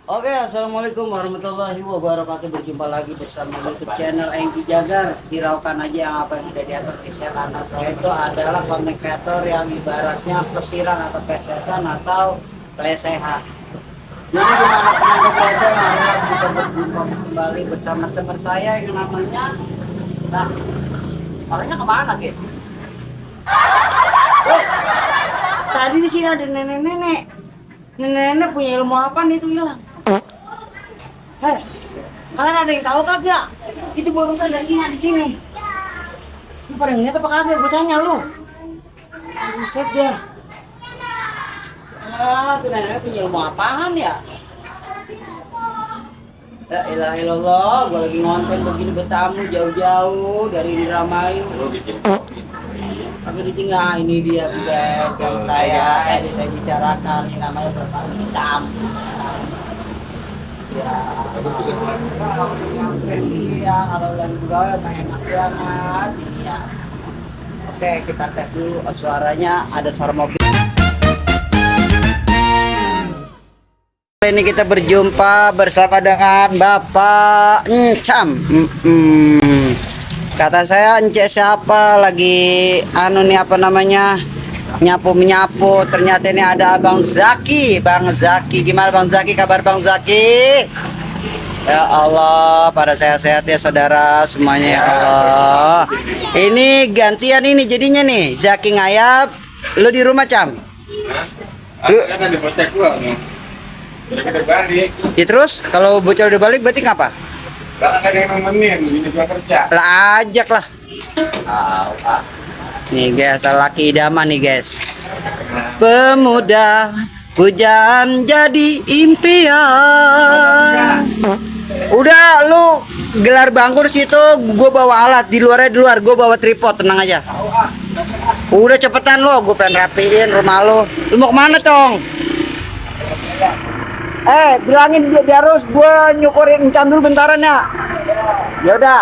Oke, assalamualaikum warahmatullahi wabarakatuh. Berjumpa lagi bersama YouTube channel Engki Jagar. Hiraukan aja yang apa yang ada di atas kisah, karena saya itu adalah konten kreator yang ibaratnya pesiran atau pesetan atau lesehan. Jadi gimana teman berada, marilah kita berjumpa kembali bersama teman saya yang namanya. Nah, orangnya kemana guys? Oh, tadi di sini ada nenek-nenek. Nenek-nenek punya ilmu apa nih itu hilang? Hei, kalian ada yang tahu kagak? Itu barusan dari di sini. Lu pada ngeliat apa kagak? Gue tanya lu. Buset dah. Ah, tuh nenek punya ilmu apaan ya? Ya ilah ilallah, gue lagi ngonten begini bertamu jauh-jauh dari Indramayu. Tapi ditinggal ini dia guys yang tadi saya bicarakan, ini namanya bertamu hitam. Ya, iya kalau lagi juga enak banget ini ya. Oke, kita tes dulu suaranya, ada suara mobil. Ini kita berjumpa bersama dengan Bapak Encam. Kata saya Ence siapa lagi nih apa namanya, nyapu-menyapu. Ternyata ini ada Abang Zaki. Bang Zaki, gimana Bang Zaki, kabar Bang Zaki? Ya Allah, pada sehat-sehat ya saudara semuanya ya Allah. Ini gantian ini jadinya nih, Zaki ngayap, lu di rumah Cam? Lu kan ada bocah gua nih. Udah kita balik. Ya terus kalau bocor udah balik berarti ngapa? Lah ada yang nemenin, ini gua kerja. Lah ajak lah. Nih guys, laki idaman nih guys. Pemuda hujan jadi impian. Udah lu gelar bangkur situ, gue bawa alat di luar, gue bawa tripod, tenang aja. Udah cepetan lo, gue pengen rapiin rumah lo. Lu mau kemana Cong? Bilangin dia harus gue nyukurin Encam dulu bentaran ya. Ya udah.